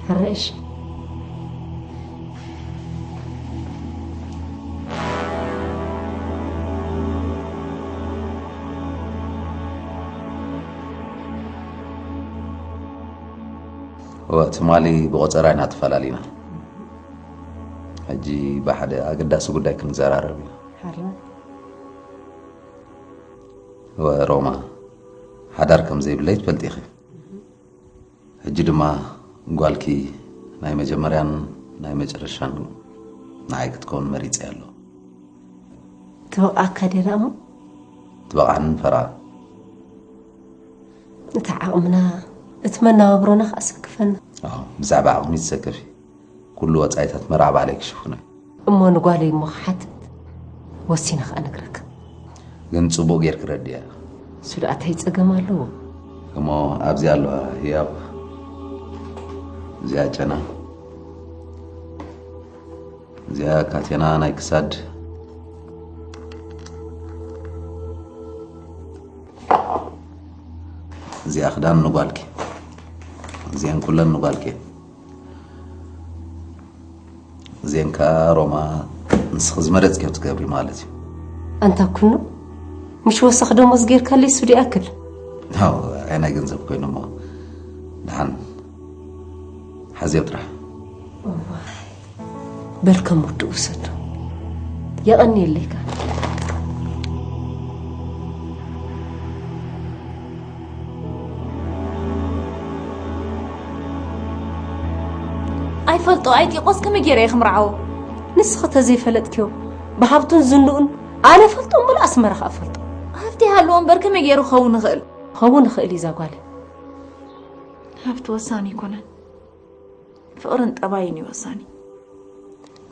ሕራይ እሺ። እወ ትማሊ ብቆፀራ ኢና ተፈላሊና። ሕጂ ብሓደ ኣገዳሲ ጉዳይ ክንዘራረብ ኢና። ሕራይ እወ ሮማ፣ ሓዳር ከም ዘይብለይ ትፈልጢ ኢኺ። ሕጂ ድማ ጓልኪ ናይ መጀመርያን ናይ መጨረሻን ንዓይ ክትከውን መሪፀ ኣሎ። ትበቃካ ደላ እሞ ትበቃን ፈራ እቲ ዓቕምና እቲ መናባብሮና ከኣ ሰክፈና። ኣዎ፣ ብዛዕባ ዓቕሚ ዝሰከፊ ኩሉ ወፃኢታት መርዓ ባዕለይ ክሽፍኖ እዩ። እሞ ንጓለይ እሞ ክሓትት ወሲነ ከኣ ነግረካ። ግን ፅቡቅ ጌርክ ረድያ። እሱ ደኣ እንታይ ጸገም ኣለዎ? እሞ ኣብዚ ኣለዋ ህያብ፣ እዚኣ ጨና፣ እዚኣ ካቴና ናይ ክሳድ፣ እዚኣ ክዳን ንጓልኪ፣ እዚአን ኩለን ንጓልኪ። እዚአን ከኣ ሮማ ንስኺ ዝመረፅክዮ ትገብሪ ማለት እዩ። ኣንታ ኩኑ ምሽ ወሰኽ ደሞዝ ጌርካለይ ሱዲ ኣክል። ያው ኣይ ናይ ገንዘብ ኮይኑ እሞ ደሓን ሓዝዮ ጥራሕ። በል ከም ውድኡ ውሰዶ። የቐንየለይ ከኣ። ኣይፈልጦ ኣይጢቆስ ከመይ ገይረ እየ ክምርዓዎ? ንስኺ ተዘይፈለጥክዮ ብሃብቱን ዝንኡን ኣነ ፈልጦ እምበሉ ኣስመራ ከኣ ፈልጦ። ሃብቲ ይሃልዎ እምበር ከመይ ገይሩ ክኸውን ይኽእል? ክኸውን ይኽእል እዩ እዛ ጓለ። ሃብቲ ወሳኒ ኣይኮነን፣ ፍቕርን ጠባይን እዩ ወሳኒ።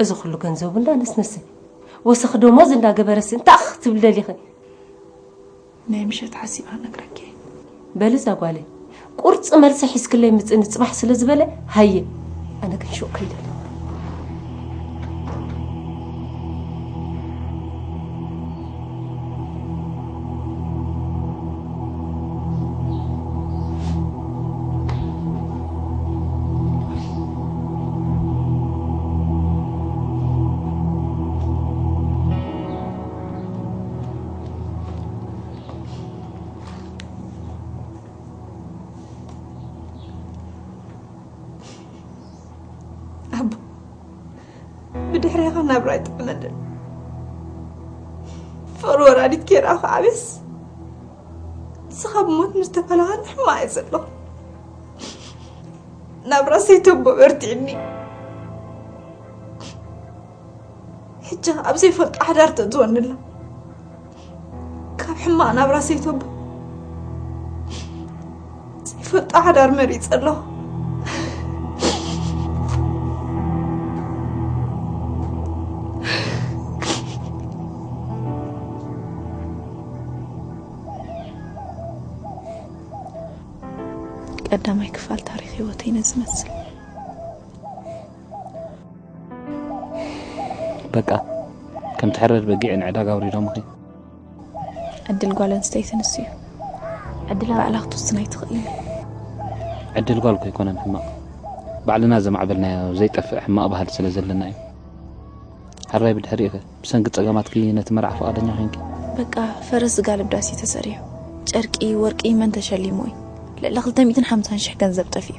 እዚ ኩሉ ገንዘቡ እንዳነስነሰ ወሰኽ ደሞዝ እንዳገበረሲ እንታይ ክትብል ደሊኺ? ናይ ምሸት ሓሲብ ኣነግረኪ። በሊ እዛ ጓለይ ቁርፂ መልሲ ሒዝክለይ ምፅኒ ፅባሕ ስለ ዝበለ ሃየ ኣነ ግን ሹቕ ከይደ። ኣቦ ብድሕሬኻ ናብራ ኣይጥዕመለን። ፍቕሪ ወራዲት ጌራ ክዓብስ ንስኻ ብሞት ምስ ተፈላኻኒ ሕማቕ እየ ዘለኹ። ናብራ ሰይተቦ በርቲዕኒ። ሕጂ ኣብ ዘይፈልጦ ሓዳር ተእትወኒ ኣላ። ካብ ሕማቕ ናብራ ሰይተቦ ዘይፈልጦ ሓዳር መሪጸ ኣለኹ። ቀዳማይ ክፋል ታሪኽ ህይወተይ ነዚ ይመስል። በቃ ከም ትሕረድ በጊዕ ንዕዳጋ ኣውሪዶምኺ። ዕድል ጓል ኣንስተይቲ ንሱ እዩ። ዕድላ ባዕላ ክትውስን ኣይትኽእልን። ዕድል ጓል እኮ ኣይኮነን ሕማቕ፣ ባዕልና ዘማዕበልናዮ ዘይጠፍእ ሕማቕ ባህሊ ስለ ዘለና እዩ። ሕራይ ብድሕሪኡ ከ ብሰንኪ ጸገማትኪ ነቲ መርዓ ፍቓደኛ ኮይንኪ? በቃ ፈረስ ዝጋልብ ዳስ እዩ ተሰሪሑ። ጨርቂ ወርቂ መን ተሸሊሙ እዩ። ልዕሊ ክልተ ሚእትን ሓምሳን ሽሕ ገንዘብ ጠፊኡ።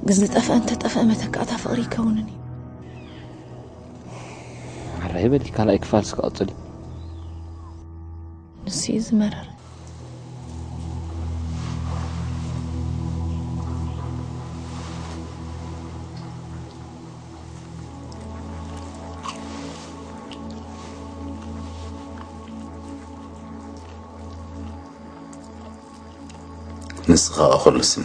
ግን ዝጠፍአ እንተጠፍአ መተካእታ ፍቕሪ ይከውንን እዩ። ሕራይ በሊ ካልኣይ ክፋል እስከ ቀጽሊ። ንሱ እዩ ዝመረር። ንስኻ ከኣ ኩሉ ስኒ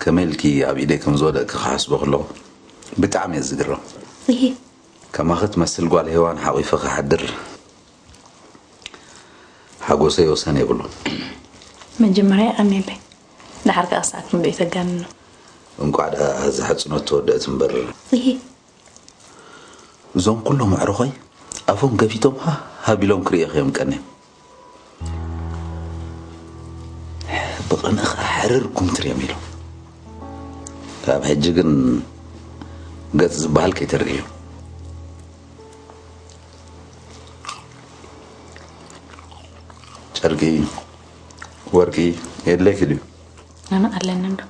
ከመይ ኢልኪ ኣብ ኢደይ ከም ዝወደቕኪ ክሓስቦ ከለኹ ብጣዕሚ እየ ዝግረም። እሂ። ከማኺ ትመስል ጓል ሄዋን ሓቒፈ ክሓድር ሓጎሰይ ወሰን የብሉን። መጀመርያ የቐንየለይ። ደሓር ከኣ ሰዓት ክንደይ ተጋንኖ። እንቋዕ ደኣ እዛ ሕጽኖት ተወደእት እምበር። እሂ። እዞም ኩሎም ኣዕሩኸይ ኣፎም ከፊቶም ሃ ሃቢሎም ክርእየኽ እዮም ቀንዮም። ብቕንኢ ኸዓ ሕርር ኩምትር እዮም ኢሎም። ካብ ሕጂ ግን ገጽ ዝበሃል ከይትርኢ እዩ። ጨርቂ ወርቂ የድለይኪ ድዩ? ኣነ ኣለኒ እንዶ።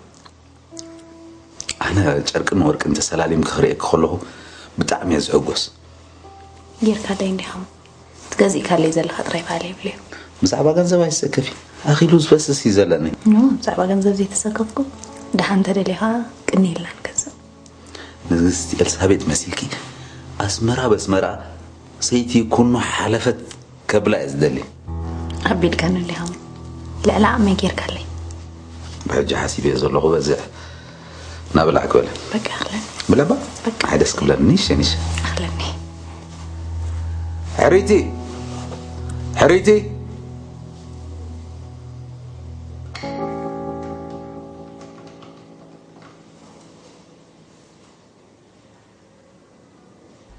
ኣነ ጨርቅን ወርቅን ተሰላሊም ክኽርእየኪ ከለኹ ብጣዕሚ እየ ዝሕጎስ። ጌርካለይ እንዲኻ ትገዚእካለይ ዘለኻ ጥራይ ባል የብልዩ። ብዛዕባ ገንዘብ ኣይሰከፊ። ኣኺሉ ዝፈስስ እዩ ዘለኒ። ኖ፣ ብዛዕባ ገንዘብ ዘይተሰከፍኩ፣ ደሓን እንተደሊኻ ቅንየልና ንገንዘብ። ንግስቲ ኤልሳቤጥ መሲልኪ ኣስመራ በስመራ ሰይቲ ኩኖ ሓለፈት ከብላ እየ ዝደሊ። ኣቢልካኒ እንዲኻ። ልዕሊ ዓቕመይ ጌርካለይ። ብሕጂ ሓሲበዮ ዘለኹ በዝሕ ናበላዕኪ በለ። በቃ ኣኽለን። ብለባ? በቃ። ኣይ ደስ ክብለኒ፣ ኒሸ፣ ኒሸ። ኣኽለኒ። ሕሪቲ! ሕሪቲ!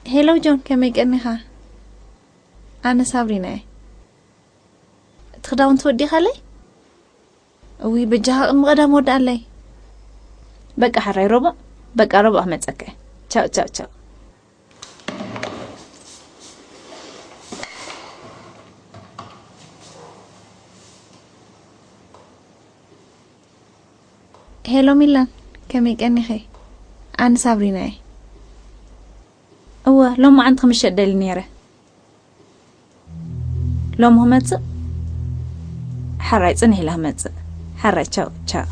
ሄሎ ጆን፣ ከመይ ቀኒኻ? ኣነ ሳብሪና እየ። እቲ ክዳውንቲ ወዲኻለይ? እውይ፣ በጃኻ ቅድሚ ቀዳም ወድኣለይ። በቃ ሕራይ ረቡዕ፣ በቃ ረቡዕ ክመጸካ እየ። ቻው፣ ቻው፣ ቻው። ሄሎ ሚላን፣ ከመይ ቀኒኺ? ኣነ ሳብሪና እየ። እወ፣ ሎማዓንቲ ክምሸጥ ደሊ ነይረ። ሎሚ ክመጽእ? ሕራይ ጽንሕ ኢለ ክመጽእ። ሕራይ ቻው፣ ቻው።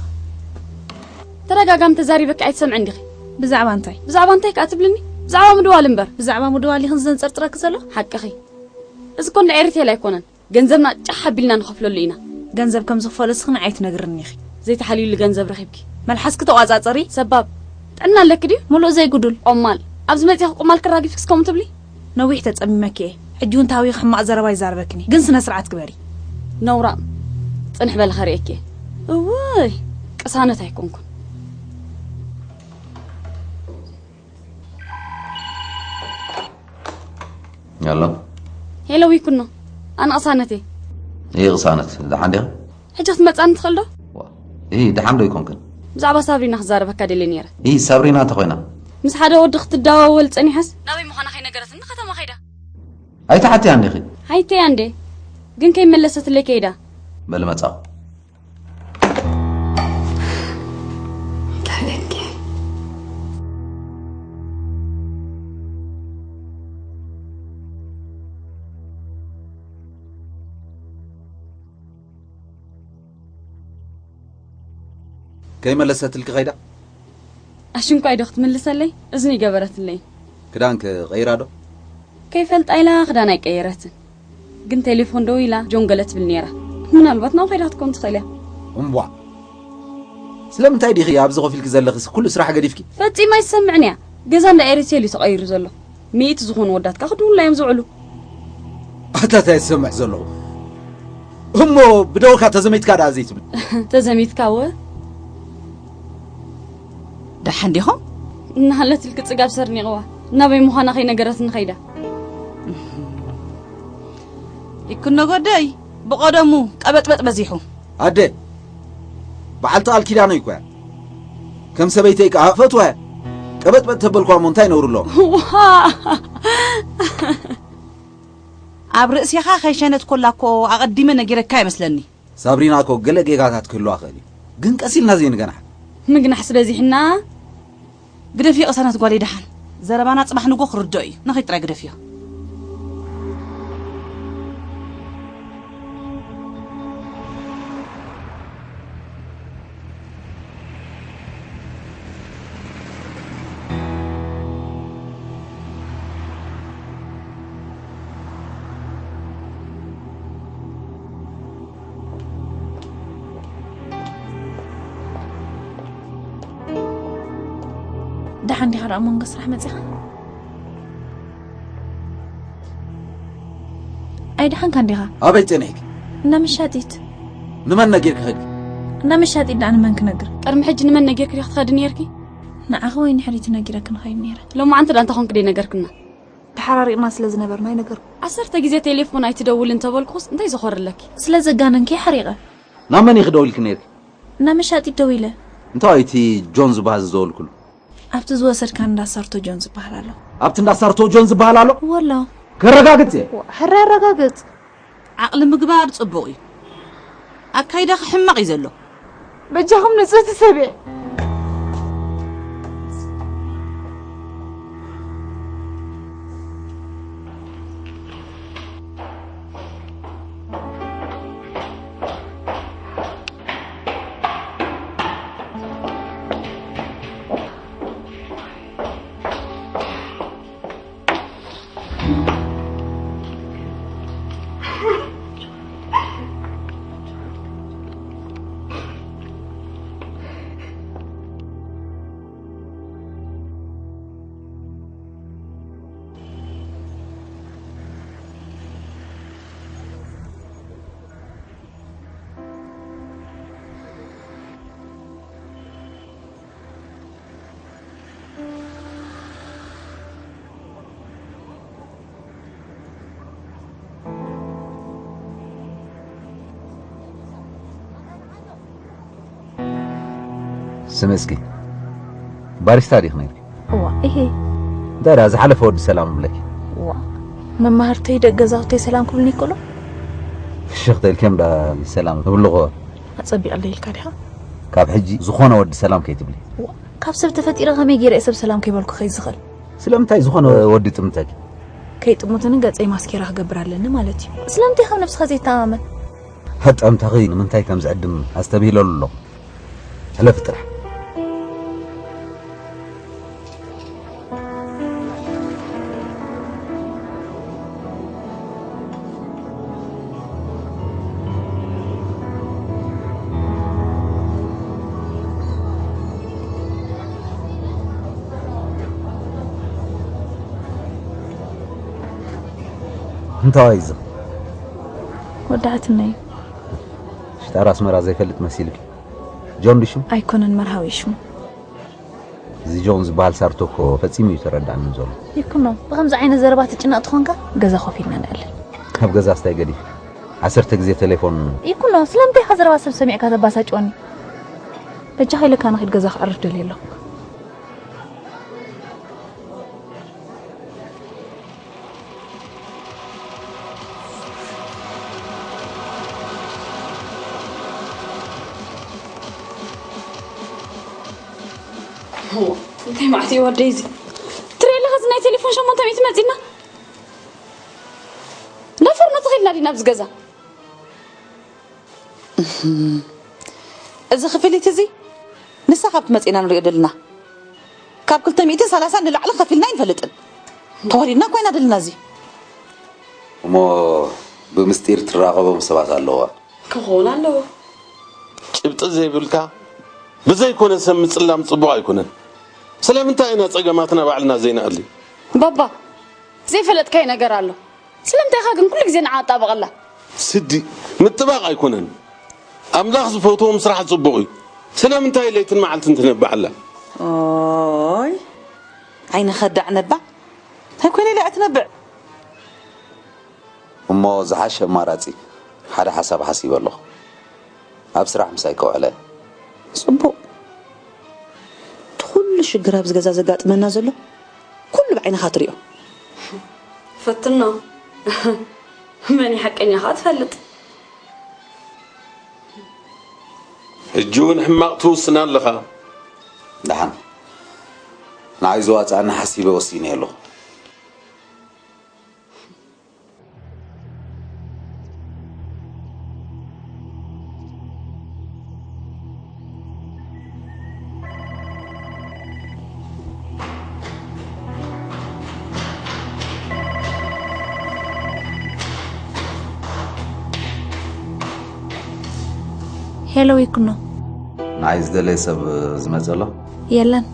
ተደጋጋሚ ተዛሪበኪ ኣይትሰምዕን ዲኺ? ብዛዕባ እንታይ? ብዛዕባ እንታይ ከኣ ትብልኒ? ብዛዕባ ምድዋል እምበር። ብዛዕባ ምድዋል ኢኽን ዘንጸርጽረኪ ዘሎ? ሓቅኺ። እዚ እኮ እንዳ ኤሪቴል ኣይኮነን። ገንዘብና ጫሕ ኣቢልና ንኸፍለሉ ኢና። ገንዘብ ከም ዝኽፈሎ እስኺ ንዓይ ትነግርኒ ኢኺ። ዘይተሓልዩሉ ገንዘብ ረኺብኪ። መልሓስኪ ተቋጻጸሪ። ሰባብ። ጥዕና ኣለኪ ድዩ? ምሉእ ዘይጉዱል። ቆማል። ኣብዚ መጺኺ ቁማል ክራጊፍክስ ከምኡ ትብሊ? ነዊሕ ተጸሚመኪ እየ። ሕጂ እውን ታዊኺ ሕማቕ ዘረባ ይዛረበክኒ። ግን ስነ ስርዓት ግበሪ። ነውራም። ጽንሕ በሊ ከርእየኪ እየ። እውይ፣ ቅሳነት ኣይኮንኩን። ሄሎ። ሄሎ፣ ዊኩኖ። ኣነ ቅሳነት እየ። እይ፣ ቅሳነት፣ ደሓን ዲኻ? ሕጂ ክትመጻኒ ትኽእል ዶ? ዋ፣ እይ፣ ደሓን ዶ ኣይኮንክን? ብዛዕባ ሳብሪና ክዛረበካ ደልየ ነይረ። እይ፣ ሳብሪና እንተ ኮይና? ምስ ሓደ ወዲ ክትደዋወል ጸኒሓስ፣ ናበይ ምዃና ከይነገረትኒ ከተማ ከይዳ። ኣይትሓትያን ዲኺ? ሓቲተያ እንዴ፣ ግን ከይመለሰትለይ ከይዳ። በሊ መጻኹ። ከይመለሰትልኪ ከይዳ? ኣሽንኳይ ዶ ክትምልሰለይ? እዝኒ ይገበረትለይ። ክዳንከ ቀይራ ዶ? ከይፈልጣ ኢላ ክዳን ኣይቀየረትን። ግን ቴሌፎን ደዊላ ጆን ገለ ትብል ነይራ። ምናልባት ናብኡ ከይዳ ክትከውን ትኽእል እያ። እምቧ! ስለምንታይ ዲኺ ኣብዚ ኮፍ ኢልኪ ዘለኺ? ኩሉ ስራሕ ገዲፍኪ? ፈጺማ ኣይትሰምዕን እያ። ገዛ እንዳ ኤሪቴል እዩ ተቐይሩ ዘሎ። ሚእቲ ዝኾኑ ወዳትካ ክድውሉላ እዮም ዝውዕሉ። ኣታ እንታይ ዝሰምዕ ዘለኹ? እሞ ብደወልካ ተዘሚትካ ደኣ ዘይትብል? ተዘሚትካ እወ። ደሓን ዲኹም? እናሃለትልኪ ጽጋብ ሰርኒቕዋ። ናበይ ምዃና ከይነገረትኒ ከይዳ። ይኩኖ ጎደይ፣ ብቐደሙ ቀበጥበጥ በዚሑ። ኣደ፣ በዓልቲ ቃል ኪዳነይ እኮ እያ። ከም ሰበይተይ ከኣ እፈትዋ እየ። ቀበጥበጥ ተበልኳ እሞ እንታይ ነውሪ ኣለዎ? ዋ! ኣብ ርእሴኻ ከይሸነት ኮላ እኮ ኣቐዲመ ነጊረካ ይመስለኒ። ሳብሪና እኮ ገለ ጌጋታት ክህልዋ ክእል እዩ። ግን ቀስ ኢልና ዘይንገናሕ። ምግናሕስ በዚሕና። ግደፍዮ ቅሳነት ጓለይ ደሓን። ዘረባና ጽባሕ ንጎ ክርድኦ እዩ። ንኸይድ ጥራይ ግደፍዮ። ደሓን ዲኻ ደኣ መንጎ ስራሕ መጺኻ? ኣይደሓንካን ዲኻ? ኣበይ ጸኒሕኪ? እንዳ መሻጢት። ንመን ነጊርኪ ከድኪ? እንዳ መሻጢት ደኣ ንመን ክነግር? ቅድሚ ሕጂ ንመን ነጊርኪ ዲኺ ትኸዲ ነይርኪ? ንዓኺ ወይ ንሕሪቲ ነጊረኪ ንኸይድ ነይረ። ሎማዓንቲ ደኣ እንታይ ኮንኪ ደይነገርክና? እንተ ሓራሪቕና ስለ ዝነበርና ይነገርኩ። ዓሰርተ ግዜ ቴሌፎን ኣይትደውል እንተበልኩስ እንታይ ዘኾርለኪ? ስለ ዘጋነንኪ ሓሪቐ። ናብ መን ኢኺ ደዊልኪ ነይርኪ? ናብ መሻጢት ደዊለ። እንታይ እቲ ጆን ዝበሃል ዝደወልክሉ? ኣብቲ ዝወሰድካ እንዳ ሳርቶ ጆን ዝበሃል ኣሎ። ኣብቲ እንዳ ሳርቶ ጆን ዝበሃል ኣሎ? ወሎ። ከረጋግጽ እየ። ሕራይ ኣረጋግጽ። ዓቕሊ ምግባር ጽቡቕ እዩ። ኣካይዳኺ ሕማቕ እዩ ዘሎ። በጃኹም ንጽህቲ ሰብ እየ። ስሚ እስኪ፣ ባሪስታ ዲኺ ነይርኪ? እዋ፣ እሄ። እንታይ ደኣ ዝሓለፈ ወዲ ሰላም ይብለኪ? እዋ፣ መማህርተይ ደቂ ገዛውተይ ሰላም ክብሉኒ ይክእሉ? ፍሽኽ ተልኪ እዮም ደኣ ሰላም ክብልኹ። ኣጸቢቐለይ ኢልካ ዲኻ? ካብ ሕጂ ዝኾነ ወዲ ሰላም ከይትብሊ። እዋ፣ ካብ ሰብ ተፈጢረ ከመይ ገይረ እየ ሰብ ሰላም ከይበልኩ ክኸይድ ዝኽእል? ስለምንታይ ዝኾነ ወዲ ይጥምተኪ? ከይጥሙትኒ ገጸይ ማስኬራ ክገብር ኣለኒ ማለት እዩ። ስለምንታይ ካብ ነብስኻ ዘይተኣማመን? ሃጠምታኺ ንምንታይ ከም ዝዕድም ኣስተብሂለሉ ኣለኹ። ሕለፊ ጥራሕ። እንታይ እዩ እዚ? ወዳዕትና እዩ። ሽጣራ ኣስመራ ዘይፈልጥ መሲልኪ? ጆን ድዩ ሽሙ? ኣይኮነን፣ መርሃዊ እዩ ሽሙ። እዚ ጆን ዝበሃል ሳርቶ እኮ ፈጺሙ እዩ ተረዳእንን ዘሎ። ይኩኖ፣ ብኸምዚ ዓይነት ዘረባ ትጭነቕ ተኾንካ ገዛ ኮፍ ኢልና ንዕልል። ኣብ ገዛስ ታይ ገዲፍ? ዓሰርተ ግዜ ቴሌፎን። ይኩኖ፣ ስለምንታይ ኢኻ ዘረባ ሰብ ሰሚዕካ ተባሳጭወኒ? በጃኻ ኢለካ ንኺድ ገዛ ክዕርፍ ደልየ ኣለኹ። እንታይ መዓት እዩ ወደይ እዚ? ትሪኢ ኣለኻ እዚ ናይ ቴሌፎን ሸሞንተ ሚእቲ መጺና? ናብ ፎርኖ ተኺልና ዲና ኣብዚ ገዛ? እዚ ክፍሊት እዚ ንሳ ካብ ትመጽእ ኢና ንሪኦ ደልና። ካብ ክልተ ሚእትን ሰላሳን ንላዕሊ ከፊልና ኣይንፈልጥን። ተዋዲድና እኮ ኢና ደልና እዚ። እሞ ብምስጢር ትራኸቦም ሰባት ኣለዋ። ክኸውን ኣለዎ። ጭብጢ ዘይብልካ ብዘይኮነ ሰብ ምጽላም ጽቡቕ ኣይኮነን። ስለምንታይ ኢና ጸገማትና ባዕልና ዘይንኣሊ? ባባ ዘይፈለጥካዮ ነገር ኣሎ። ስለምንታይ ኢኻ ግን ኩሉ ግዜ ንዓ ኣጣብቐላ? ስዲ ምጥባቕ ኣይኮነን። ኣምላኽ ዝፈትዎም ስራሕ ጽቡቕ እዩ። ስለምንታይ ለይትን መዓልትን ትነብዓላ? ኦይ ዓይኒ ከዳዕ ነባዕ እንታይ ኮይነ ኢለ እትነብዕ? እሞ ዝሓሸ ኣማራጺ ሓደ ሓሳብ ሓሲበ ኣለኹ። ኣብ ስራሕ ምሳይ ከውዕለ። ጽቡቕ። እቲ ኩሉ ሽግር ኣብዚ ገዛ ዘጋጥመና ዘሎ ኩሉ ብዓይንኻ ትሪኦ። ፈትኖ። መን እዩ ሓቀኛ ከኣ ትፈልጥ። ሕጂ እውን ሕማቕ ትውስን ኣለኻ። ደሓን ንዓይ ዝዋፅኣኒ ሓሲበ ወሲነ ኣለኹ። ሄሎ ይኩኖ። ንዓይ ዝደለየ ሰብ ዝመፀ ኣሎ? የለን።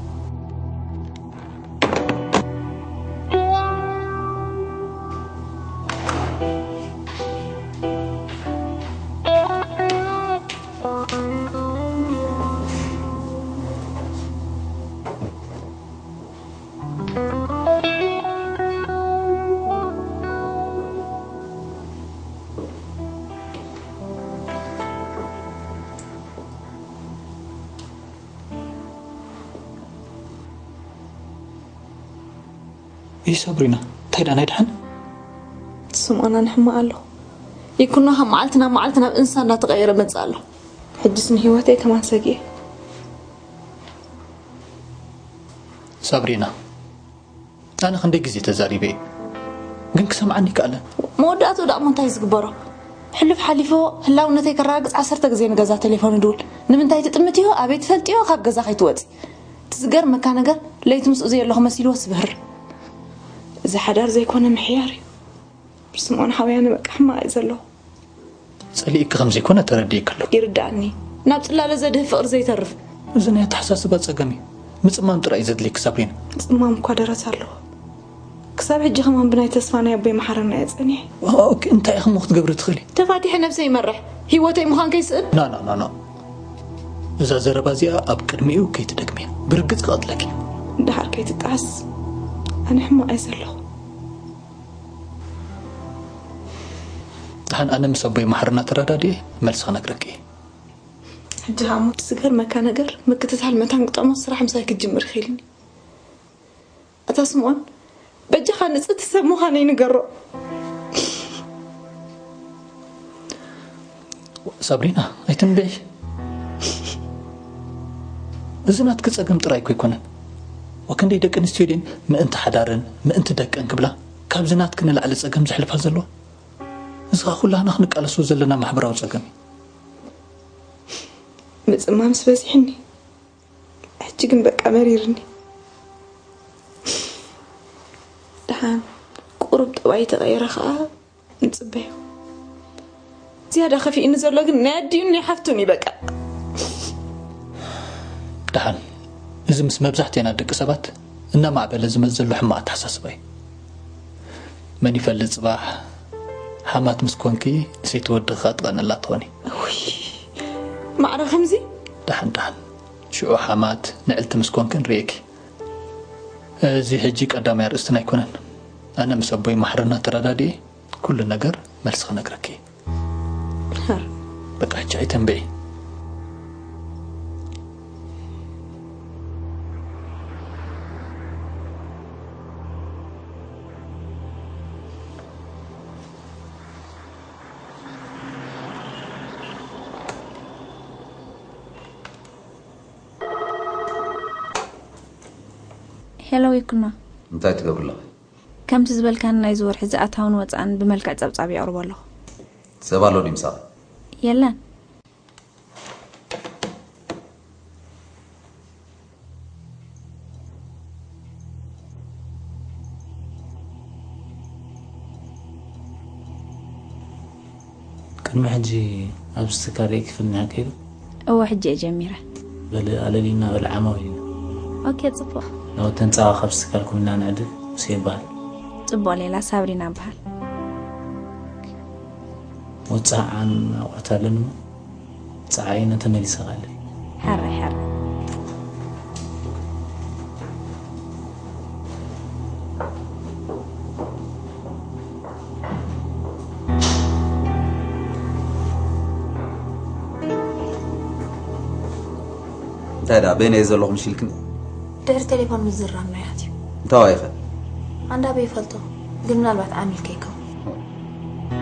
እዩ ሳብሪና፣ እንታይ ደኣ ናይ ደሓን? ስምዖን፣ ኣነ ሕማቕ ኣለኹ። ይኩኖ ካብ መዓልቲ ናብ መዓልቲ ናብ እንስሳ እንዳተቐየረ መጽእ ኣሎ። ሕጅስ ንህይወተይ ከማን ሰጊኤ። ሳብሪና፣ ኣነ ክንደይ ግዜ ተዛሪበ እየ፣ ግን ክሰምዓኒ ይከኣለን። መወዳእትኡ ደኣ እሞ እንታይ ዝግበሮ? ሕሉፍ ሓሊፎ ህላውነተይ ከረጋግጽ ዓሰርተ ግዜ ንገዛ ቴሌፎን ይድውል። ንምንታይ ትጥምትዮ? ኣበይ ትፈልጥዮ? ካብ ገዛ ከይትወጺ። እቲ ዝገርመካ ነገር ለይቲ ምስኡ ዘየለኹ መሲልዎ ስብህር። እዚ ሓዳር ዘይኮነ ምሕያር እዩ። ስምዖን ሓውያነ፣ በቃ ሕማቕ እየ ዘለኹ። ጸሊእኪ ከም ዘይኮነ ተረዲእኪ ኣለኹ። ይርዳእኒ። ናብ ጽላለ ዘድህብ ፍቕሪ ዘይተርፍ። እዚ ናይ ኣተሓሳስባ ጸገም እዩ። ምጽማም ጥራይ እዩ ዘድልየኪ ሳብሪና። ጽማም እኳ ደረት ኣለዎ። ክሳብ ሕጂ ከማን ብናይ ተስፋ ናይ ኣቦይ መሓረና እየ ጸኒሐ። ኦኬ፣ እንታይ ኢኺ እሞ ክትገብሪ ትኽእሊ? ተፋቲሐ ነብሰይ ይመርሕ፣ ህይወተይ ምዃን ከይስእን። ና ና ና ና፣ እዛ ዘረባ እዚኣ ኣብ ቅድሚኡ ከይትደግምያ፣ ብርግጽ ክቐትለኪ። ደሓር ከይትጣስ። ኣነ ሕማቕ እየ ዘለኹ። ደሓን ኣነ ምስ ኣቦይ መሓርና ተረዳዲኤ መልሲ ክነግረኪ እየ። ሕጂ ከኣ እሞ እቲ ዝገርመካ ነገር ምክትታል መታን ግጠሞ ስራሕ ምሳይ ክትጅምር ኢኺልኒ። ኣታ ስምኦን፣ በጃኻ ንጽቲ ሰብ ምዃነይ ንገሮ። ሳብሪና ኣይትንብዒ። እዚ ናትኪ ጸገም ጥራይ እኮ ኣይኮነን። ወከንደይ ደቂ ኣንስትዮ ድየን ምእንቲ ሓዳረን ምእንቲ ደቀን ክብላ ካብዚ ናትኪ ንላዕሊ ጸገም ዘሕልፋ ዘለዋ? እዚ ኸኣ ኩላህና ክንቃለሶ ዘለና ማሕበራዊ ጸገም እዩ። ምጽማምስ በዚሕኒ። ሕጂ ግን በቃ መሪርኒ። ደሓን ቁሩብ ጠባይ ተቐይረ ኸኣ ንጽበዮ። ዝያዳ ከፊእኒ ዘሎ ግን ናይ ኣዲኡን ናይ ሓፍቱን እዩ በቃ። ደሓን፣ እዚ ምስ መብዛሕትኤና ደቂ ሰባት እናማዕበለ ዝመጽእ ዘሎ ሕማቕ ኣተሓሳስባ እዩ። መን ይፈልጥ ጽባሕ ሓማት ምስ ኮንኪ ንሰይቲ ወድኺ ከኣ ትቐንእላ ትኾኒ። እውይ፣ ማዕረ ከምዚ? ደሓን ደሓን፣ ሽዑ ሓማት ንዕልቲ ምስ ኮንኪ ንርእየኪ። እዚ ሕጂ ቀዳማይ ኣርእስትና ኣይኮነን። ኣነ ምስ ኣቦይ ማሕረና ተረዳዲኤ ኩሉ ነገር መልሲ ክነግረኪ እየ። በቃ ሕጂ ኣይተንብዒ። ሄሎ ይኩኖ፣ እንታይ ትገብሪ ኣለኺ? ከምቲ ዝበልካኒ ናይዚ ወርሒ ዝኣታውን ወጻእን ብመልክዕ ጸብጻብ የቕርቦ ኣለኹ። ሰብ ኣሎ ድዩ ምሳኺ? የለን። ቅድሚ ሕጂ ኣብዚ ትካል ርእየኪ ፈሊጥኪ ዶ? እወ፣ ሕጂ እየ ጀሚረ። በሊ ኣለሊና በሊ ዓማዊል ኢና። ኦኬ፣ ጽቡቕ። ንወተን ጸባ ካብዚ ትካል ኮይንና ንዕድግ። ሙሴ ይበሃል። ጽቡቕ ሌላ፣ ሳብሪና እበሃል። ውጻዕን ኣቑሑት ኣለኒ እሞ ጸዓይነ ተመሊሰ እኸድ። ሕራይ ሕራይ። እንታይ ደኣ በይነይ ዘለኹ ምሽ ኢልክኒ? ድሕሪ ቴሌፎን ምዝርራብና እዩ ኣትዩ። እንታይ ዋይኸ? ኣንዳ ኣበይ ይፈልጦ፣ ግን ምናልባት ዓሚልከ ይከውን።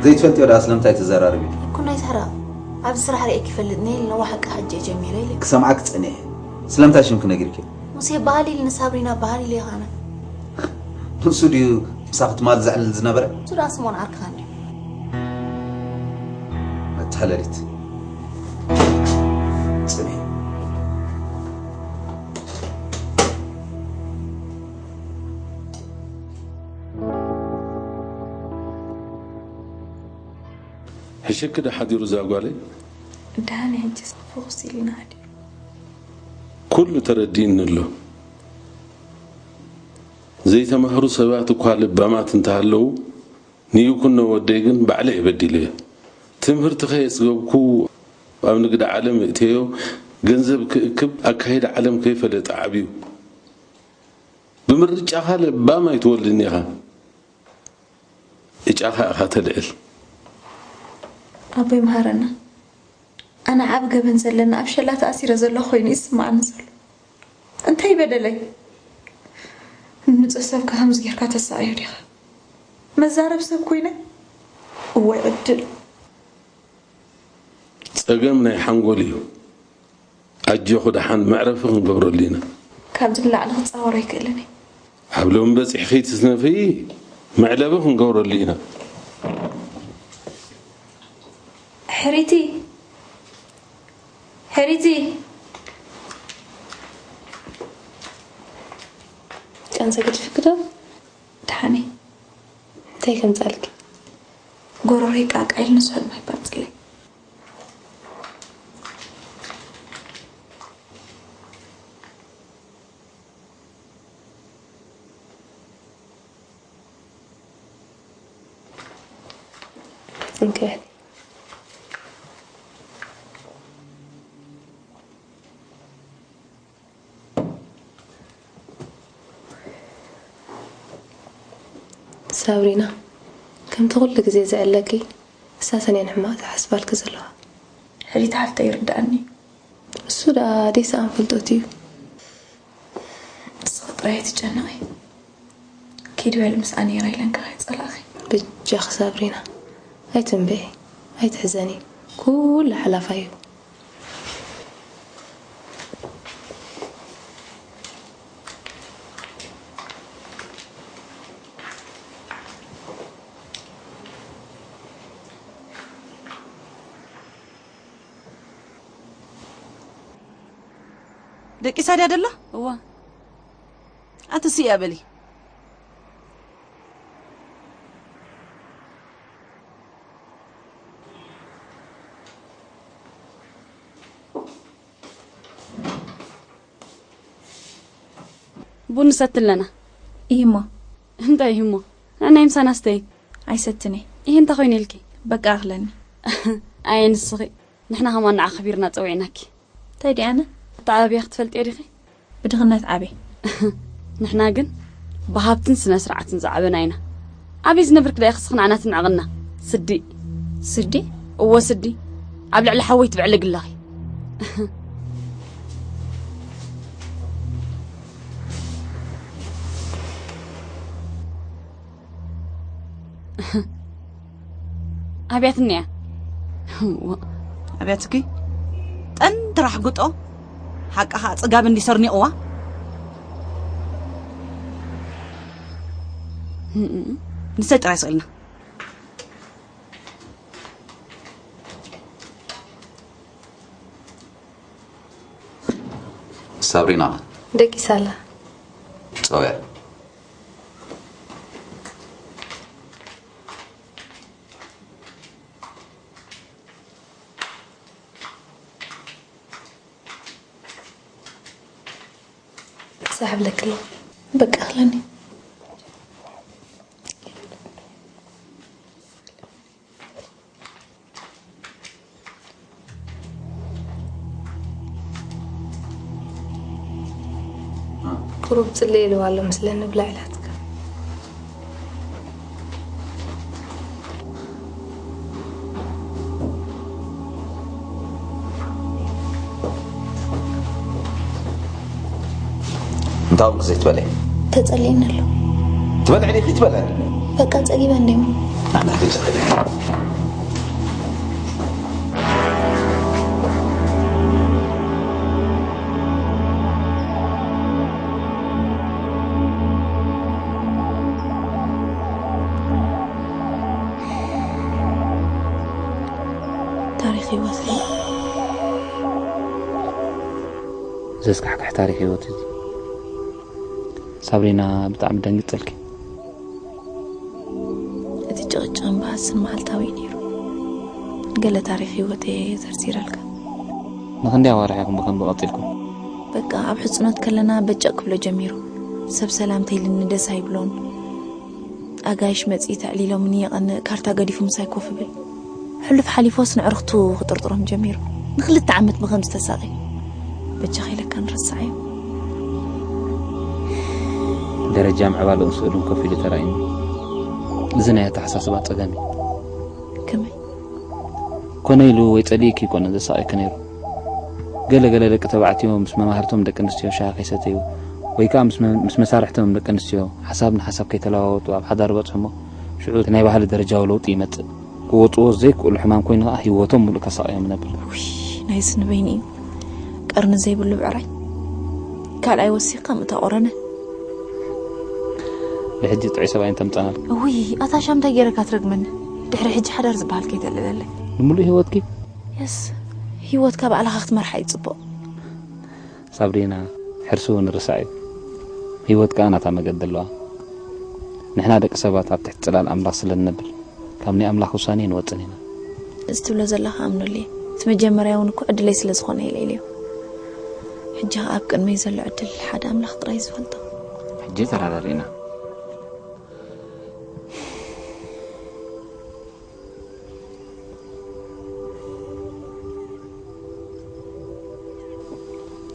ዘይትፈልጥዮ ደኣ ስለምንታይ ትዘራረቢ? ይኩኖ ኣይትሕረቕ። ኣብዚ ስራሕ ርእየኪ ይፈልጥ ነይል ነዋ ሓቂ ሕጂ እየ ጀሚረ ኢለ። ክሰምዓኪ ጸኒሐ። ስለምንታይ ሽምኪ ነጊርክዮ? ሙሴ በሃል ኢልኒ ሳብሪና በሃል ኢለ ኢኻ ኣነ። ንሱ ድዩ ምሳኺ ትማል ዘዕልል ዝነበረ? ንሱ ደኣ ስምኦን ዓርክኻ እንድዩ። መታለሊት። ጽንሒ። ሕሸኪ ዶ ሓዲሩ እዛ ጓለይ? ደሓን ሕጅስ ፍኹስ ኢልና ድዩ? ኩሉ ተረዲእኒ ኣሎ። ዘይተማህሩ ሰባት እኳ ለባማት እንተሃለዉ ንይኩኖ ወደይ ግን ባዕለ እየ በዲለዮ። ትምህርቲ ከየጽገብኩ ኣብ ንግዲ ዓለም እእተዮ ገንዘብ ክእክብ ኣካይዳ ዓለም ከይፈለጠ ዓብዩ። ብምርጫኻ ለባም ኣይትወልድን ኢኻ። እጫኻ ኢኻ ተልዕል። ኣቦይ መሃረና፣ ኣነ ዓቢ ገበን ዘለና ኣብ ሸላ ተኣሲረ ዘለኹ ኮይኑ እዩ ዝስምዓኒ ዘሎ። እንታይ በደለይ? ንጹህ ሰብ ከ ከምዚ ጌርካ ተሳቕዮ ዲኻ? መዛረብ ሰብ ኮይነ? እዋይ ዕድል። ጸገም ናይ ሓንጎል እዩ። ኣጆኹ ደሓን መዕረፊ ክንገብረሉ ኢና። ካብዚ ንላዕሊ ክጻወር ኣይክእልን እየ። ኣብ ሎሚ በጺሕኺ ትዝነፍይ መዕለቢ ክንገብረሉ ኢና። ሕሪቲ ሕሪቲ ቃንዛ ገዲፍኪ ዶ? ደሓነይ እንታይ ከምጻልኪ? ጎረሮይ ቃቃ ኢሉ ንስሕል ማይ ባጽለይ። እንክሕቲ ሳብሪና፣ ከምቲ ኩሉ ግዜ ዝዕለኪ፣ እሳተን እየን ሕማቕ ዝሓስባልኪ ዘለዋ። ሕሪታ ሓፍተይ ይርድኣኒ እዩ። እሱ ደኣ ኣደይ ሰኣን ፍልጠት እዩ። ንስኺ ጥራይ ኣይትጨነቒ። ኪዲ በሊ ምስኣ ነይራ ኢለን ከኣ ይጸላእኺ። በጃኺ ሳብሪና፣ ኣይትንብዒ፣ ኣይትሕዘኒ። ኩሉ ሓላፋይ እዩ። ደቂሳ ድያ ደላ? እዋ። ኣቲ ስኢያ በሊ። ቡን ንሰቲ ኣለና። ኢሂሞ። እንታይ ኢሂሞ? ንዓይ ምሳና ስተይ። ኣይሰትን እየ። ኢሂ እንታይ ኮይኑ ኢልኪ? በቃ ኣኽለኒ። ኣየ ንስኺ። ንሕና ከማን ንዓኺ ኣኽቢርና ጸዊዕናኪ። እንታይ ድየ ኣነ? ኣተዓባብያኺ ትፈልጥዮ ዲኺ? ብድኽነት ዓብየ። ንሕና ግን ብሃብትን ስነ ስርዓትን ዝዓበና ኢና። ኣበይ ዝነብርኪ ደኣ ኢኺ ስኽና ኣና ትንዕቕና? ስዲ። ስዲ? እወ ስዲ። ኣብ ልዕሊ ሓወይ ትብዕልጊ ኣለኺ። ኣብያትኒ እያ። ኣብያትኪ ጠንትራ ሕጉጦ ሓቃ ከዓ ፅጋብ እንዲሰርኒቕዋ ንሰይ ጥራይ ስእልና ሳብሪና ደቂሳ ኣላ። ጸውያ ሳሕብለክላ በቃ ክለኒ ቁሩብ ጽለ ኢልዋ ኣሎ ምስለ ንብላ ኢላትካ። እንታው ዘይትበለ ተጸሊእኒ ኣሎ። ትበልዕ ዲኺ ትበልዕ? በቃ ጸጊበ እንዲም። ኣና ተጸሊእኒ። ታሪኽ ህይወት ዘስካሕክሕ ታሪኽ ህይወት እዚ ሳብሪና ብጣዕሚ ደንግጸልኪ። እቲ ጭቕጭቕን በሃስን መዓልታዊ እዩ ነይሩ። ገለ ታሪኽ ህይወተይ እየ ዘርዚረልካ። ንኽንደይ ኣዋርሕ ኢኹም ብኸምዚ ቀጺልኩም? በቃ ኣብ ሕጽኖት ከለና በጨቕ ክብሎ ጀሚሩ። ሰብ ሰላምታ ኢልኒ ደስ ኣይብሎን። ኣጋይሽ መጺኡ ተዕሊሎምኒ የቐንእ፣ ካርታ ገዲፉ ምሳይ ኮፍ ይብል። ሕሉፍ ሓሊፎስ ንዕርኽቱ ክጥርጥሮም ጀሚሩ። ንኽልተ ዓመት ብኸምዚ ተሳቒ። በጃኻ ኢለካ ንረስዓዮ። ደረጃ ምዕባለኡን ስእሉን ኮፍ ኢሉ ተራእዩኒ። እዚ ናይ ኣተሓሳስባ ጸገም እዩ። ከመይ? ኮነ ኢሉ ወይ ጸሊእኪ ኣይኮነን ዘሳቕየኪ ነይሩ። ገለ ገለ ደቂ ተባዕትዮ ምስ መማህርቶም ደቂ ኣንስትዮ ሻሂ ከይሰተዩ ወይ ከዓ ምስ መ-፣ ምስ መሳርሕቶም ደቂ ኣንስትዮ ሓሳብ ንሓሳብ ከይተለዋወጡ ኣብ ሓዳር ይበጽሑ እሞ፣ ሽዑ እቲ ናይ ባህሊ ደረጃዊ ለውጢ ይመጽእ። ክወጽዎ ዘይክእሉ ሕማም ኮይኑ ከዓ ህይወቶም ሙሉእ ከሳቕዮም ይነብር። ውይ፣ ናይ ስንበይኒ እዩ። ቀርኒ ዘይብሉ ብዕራይ። ካልኣይ ወሲኽካ ምእታ ቆረነ። ብሕጂ ጥዑይ ሰብኣይ እንተምጻና። ውይ፣ ኣታ ሻም እንታይ ገይረካ ትረግመኒ? ድሕሪ ሕጂ ሓዳር ዝበሃል ከይተልዕለለይ። ንምሉእ ህይወትኪ? የስ፣ ህይወትካ ባዕልኻ ክትመርሓ እዩ ጽቡቕ። ሳብሪና፣ ሕርሲ እውን ርሳዕ እዩ። ህይወት ከኣ ናታ መገዲ ኣለዋ። ንሕና ደቂ ሰባት ኣብ ትሕቲ ጽላል ኣምላኽ ስለ ንነብር፣ ካብ ናይ ኣምላኽ ውሳኔ ኣይንወጽን ኢና። እዚ ትብሎ ዘለኻ ኣምነሉ እየ። እቲ መጀመርያ እውን እኮ ዕድለይ ስለ ዝኾነ ኢለ ኢለዮ። ሕጂ ኸኣ ኣብ ቅድመይ ዘሎ ዕድል ሓደ ኣምላኽ ጥራይ ዝፈልጦ። ሕጂ ተረዳዲእና።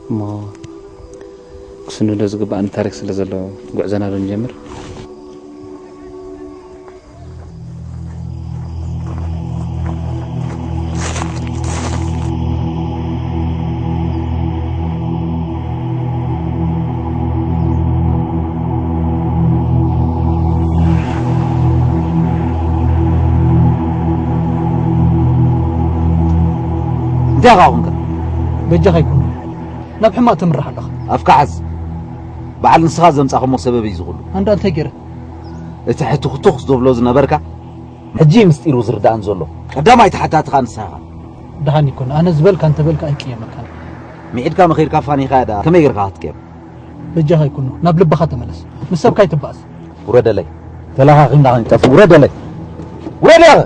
እሞ ክስንዶ ዝግባኣኒ ታሪክ ስለ ዘሎ፣ ጉዕዞና ዶ ንጀምር? እንታይ ኢኻ ኹንካ? በጃኻ ኣይኮነ። ናብ ሕማቕ ተምርሕ ኣለኻ። ኣፍካ ሓዝ። በዓል ንስኻ ዘምጻኹሞ ሰበብ እዩ ዝኹሉ። ኣንዳ እንታይ ገይረ? እቲ ሕትኹቱኽ ዝብሎ ዝነበርካ፣ ሕጂ ምስጢሩ ዝርዳእን ዘሎ። ቀዳማይ ተሓታትኻ ንስኻ ኢኻ። ደሓን ይኮን። ኣነ ዝበልካ እንተበልካ ኣይቅየመካን። ሚዒድካ መኺርካ ፋኒኻ እያ ደኣ። ከመይ ጌርካ ክትቅየም? በጃኻ ይኩኖ። ናብ ልብኻ ተመለስ። ምስ ሰብካ ኣይትባእስ። ውረደለይ። ተለኻኺምና ክንጠፍእ። ውረደለይ። ውረድ ያኸ።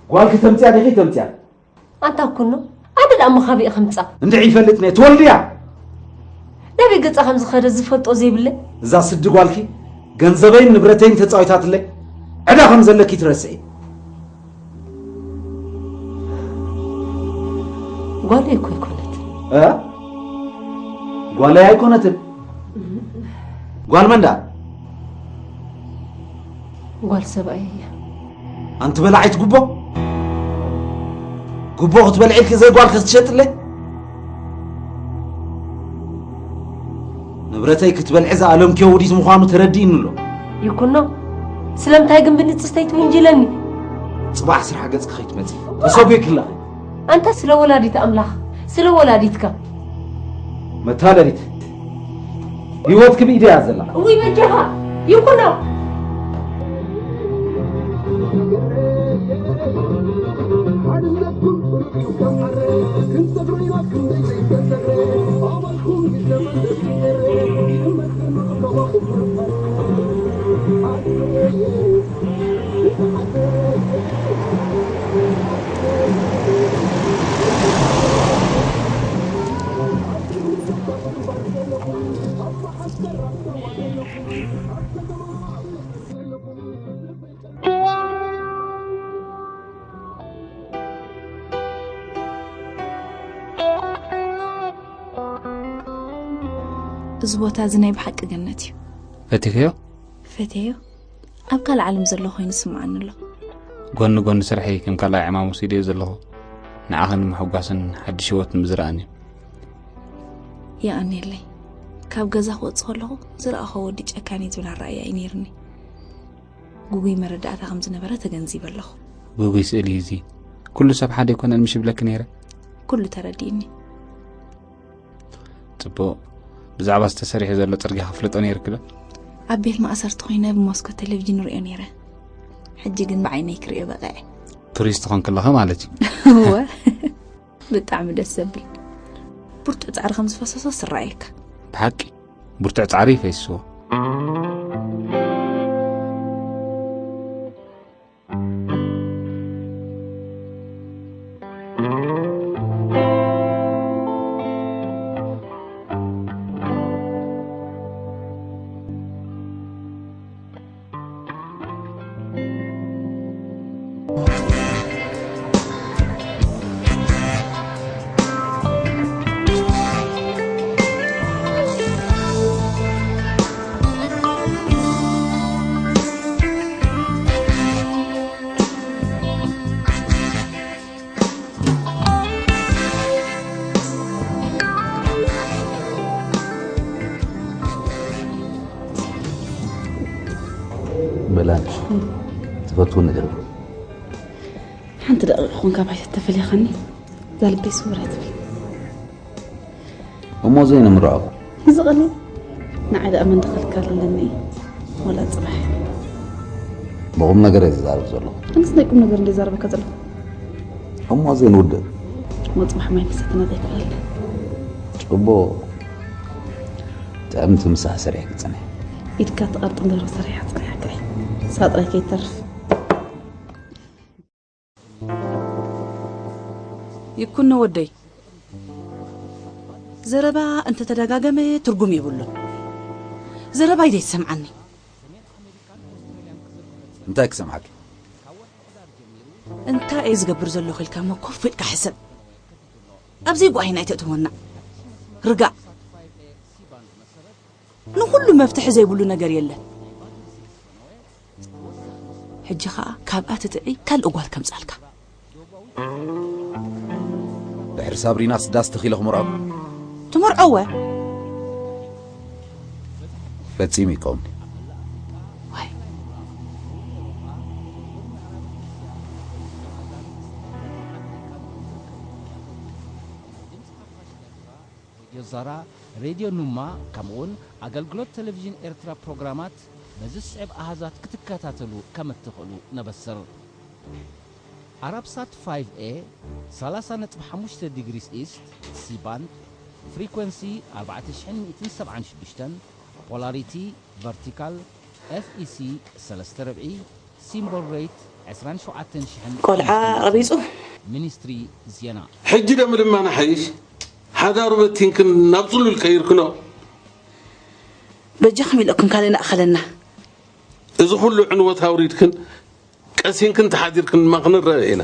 ጓልኪ ተምጽያ ዲኺ ተምጽያ? ኣንታ ኩኖ፣ ኣነ ደኣ መኻቢእ ከምጻ። እንድዒ ይፈልጥ ነየ፣ ትወልድያ። ናበይ ገጻ ከም ዝኸደ ዝፈልጦ ዘይብለይ። እዛ ስዲ ጓልኪ፣ ገንዘበይን ንብረተይን ተጻዊታትለይ፣ ዕዳ ከም ዘለኪ ትረስዒ። ጓለይ እኮ ኣይኮነትን። እ? ጓለይ ኣይኮነትን? ጓል መን ደኣ? ጓል ሰብኣይ እያ። ኣንቲ በላዒት ጉቦ፣ ጉቦ ክትበልዒ ኢልኪ ዘይ ጓልኪ ክትሸጥለይ? ንብረተይ ክትበልዒ ዝኣለምክዮ ውዲት ምዃኑ ተረዲእኒ ኣሎ። ይኩኖ፣ ስለምንታይ ግን ብንጽስተይ ትውንጅለኒ? ጽባሕ ስራሕ ገጽኪ ከይትመጺ ተሰጒግኪ ኣለኺ። ኣንታ ስለ ወላዲት ኣምላኽ፣ ስለ ወላዲትካ። መታለሊት፣ ህይወትኪ ብኢደይ እያ ዘላ። እውይ በጃኻ፣ ይኩኖ። እዚ ቦታ እዚ ናይ ብሓቂ ገነት እዩ። ፈቲኽዮ? ፈትየዮ። ኣብ ካልእ ዓለም ዘሎ ኮይኑ ይስምዓኒ ኣሎ። ጎኒ ጎኒ ስርሐይ ከም ካልኣይ ዕማም ወሲደዮ ዘለኹ። ንዓኺ ንምሕጓስን ሓድሽ ህይወት ንምዝራእን እዩ። የቐንየለይ። ካብ ገዛ ክወጽእ ከለኹ ዝረኣኹ ወዲ ጨካን እዩ ዝብል ኣረኣእያ እዩ ነይርኒ። ግጉይ መረዳእታ ከም ዝነበረ ተገንዚበ ኣለኹ። ግጉይ ስእሊ እዩ እዚ። ኩሉ ሰብ ሓደ ኣይኮነን ምሽ ይብለኪ ነይረ። ኩሉ ተረዲእኒ። ጽቡቕ። ብዛዕባ ዝተሰሪሑ ዘሎ ጽርግያ ክፍልጦ ነይርኪ ዶ? ኣብ ቤት ማእሰርቲ ኮይነ ብመስኮት ቴሌቪዥን ርእዮ ነይረ። ሕጂ ግን ብዓይነይ ክርእዮ በቒዐ። ቱሪስት ኾንኪ ኣለኺ ማለት እዩ። እወ። ብጣዕሚ ደስ ዘብል። ብርቱዕ ጻዕሪ ከም ዝፈሰሶ ስረኣየካ። ብሓቂ ብርቱዕ ጻዕሪ ይፈስዎ። ትፈትውኒ ዶ? ሓንቲ ደቂቕ ኹን ካብ ኣይተተፈለኻኒ እዛ ልበይ ስውር ኣይትብል። እሞ ዘይንምርዖ። እዚ ቐሊል ንዓይ ደኣ መን ድኸልከል ኣለኒ? ወላ ጽባሕ። ብቑም ነገር እየ ዝዛረብ ዘለኹ። ኣነስ ናይ ቁም ነገር እንደ ዛረበካ ዘለኹ። እሞ ዘይንውድእ። እሞ ጽባሕ ማይ ምሰተና ዘይክእል። ጽቡቕ። ጥዕምቲ ምሳሕ ሰሪሕ ክጽንሕ። ኢድካ ትቐርጥ እንገሮ ሰሪሓ ጽንሓካ እዩ። ንሳ ጥራይ ከይተርፍ። ይኩኖ ወደይ፣ ዘረባ እንተተደጋገመ ትርጉም የብሉን። ዘረባይ ዘይትሰምዓኒ። እንታይ ክሰምዓኪ? እንታይ እየ ዝገብር ዘለኹ ኢልካ እሞ ኮፍ ኢልካ ሕሰብ። ኣብ ዘይጓሂና ኣይተእትወና። ርጋእ። ንኹሉ መፍትሒ ዘይብሉ ነገር የለን። ሕጂ ኸኣ ካብኣ ትጥዒ ካልእ ጓል ከምጻልካ። ድሕሪ ሳብሪናስ ዳስ ተኺለ ክመርዖ። ትመርዖወ? ፈጺሙ ይከውን። ዋይ። ሬድዮ ዛራ፣ ሬድዮ ኑማ፣ ከምኡውን ኣገልግሎት ቴሌቪዥን ኤርትራ ፕሮግራማት በዚ ዝስዕብ ኣሃዛት ክትከታተሉ ከም እትኽእሉ ነበስር። ኣራብሳት ፋይቭ ኤ፣ ሰላሳ ነጥቢ ሓሙሽተ ዲግሪስ ኢስት፣ ሲ ባንድ፣ ፍሪኮንሲ ኣርባዕተ ሽሕን ሚእትን ሰብዓን ሽዱሽተን፣ ፖላሪቲ ቨርቲካል፣ ኤፍ ኢ ሲ ሰለስተ ርብዒ፣ ሲምቦል ሬት ዕስራን ሸውዓተን ሽሕን ቆልዓ ቀቢጹ። ሚኒስትሪ ዜና። ሕጂ ደም ድማ ንሓይሽ ሓዳሩ በቲንክን ናብ ጽሉል ከይርክኖ። በጃኹም ኢለኩም ካልእ ንኣኸለና። እዚ ኩሉ ዕንወት ኣውሪድክን ቀሲንክን ተሓዲርክን ድማ ክንረአ ኢና።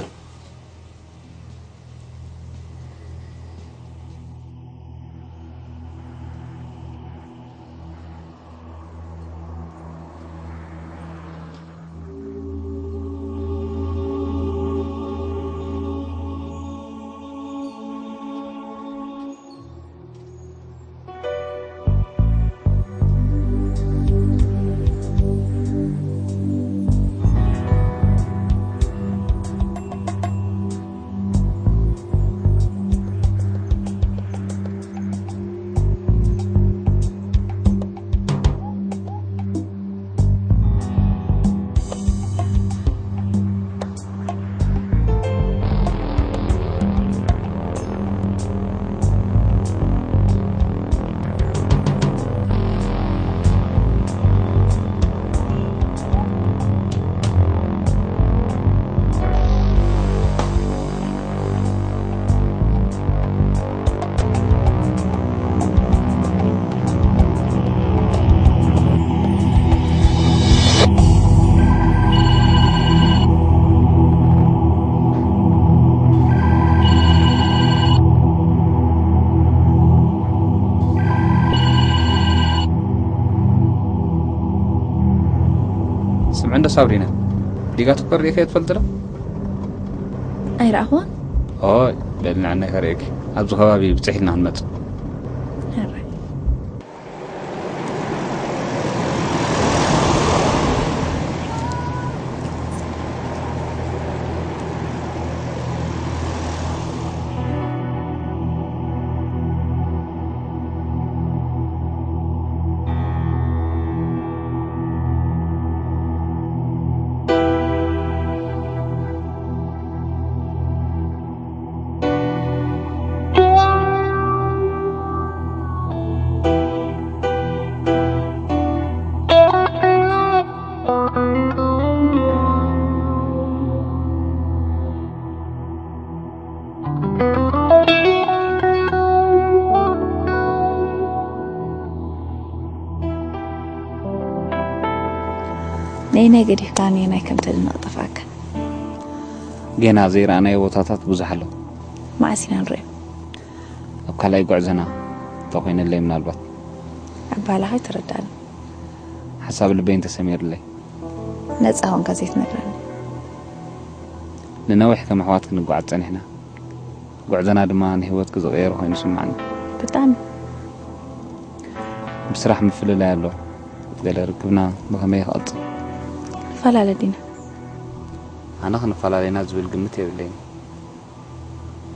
ስምዒ እንዶ ሳብሪና፣ ዲጋ ትኮር ሪእከ ትፈልጥ ዶ? ኣይረኣኽዎን። ኦይ፣ በል ንዕናይ ከርእየኪ። ኣብዚ ከባቢ ብፅሕ ኢልና ክንመፅእ። ሕራይ። ነይናይ ገዲፍካ ነየናይ ከም ተድንቕ ጠፍኣካ። ጌና ዘይረኣናዮ ቦታታት ብዙሕ ኣሎ። መዓስ ኢና ንሪኦ? ኣብ ካልኣይ ጉዕዞና እንተኾይነለይ ምናልባት። ኣባህላኻ ኣይተረዳእን። ሓሳብ ልበይ እንተሰሚርለይ። ነጻ ኾንካ ዘይትነግረኒ። ንነዊሕ ከም ኣሕዋት ክንጓዓዝ ጸኒሕና። ጉዕዞና ድማ ንህይወትኪ ዝቐየረ ኮይኑ ይስምዓኒ። ብጣዕሚ። ብስራሕ ምፍልላይ ኣሎ። ገለ ርክብና ብኸመይ ይቕጽል? ንፈላለ ዲና። ኣነ ክንፈላለና ዝብል ግምት የብለይን።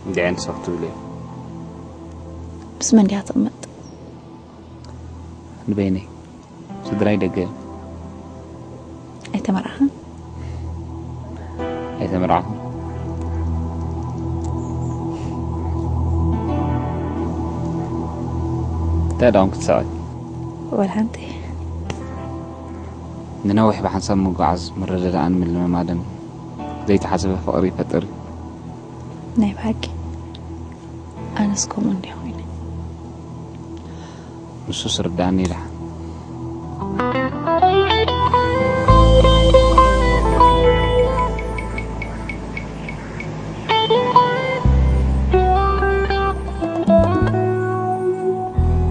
እንዲዐን ሰኽቱ ብለይ። ምስ መን ድያ ትቕመጥ? ንበይነይ። ስድራይ ደገ እዮም። ኣይተመርዓኻን? ኣይተመርዓኹን። እንታይ ደኣ ክትስዕል? ወላ ሓንቲ። ንነዊሕ ብሓንሳብ ምጉዓዝ ምርድዳእን ምልምማድን ዘይተሓሰበ ፍቕሪ ይፈጥር እዩ። ናይ ብሓቂ ኣነስ ከምኡ እንዲየ ኮይነ። ንሱስ ርድኣኒ ይልሓ።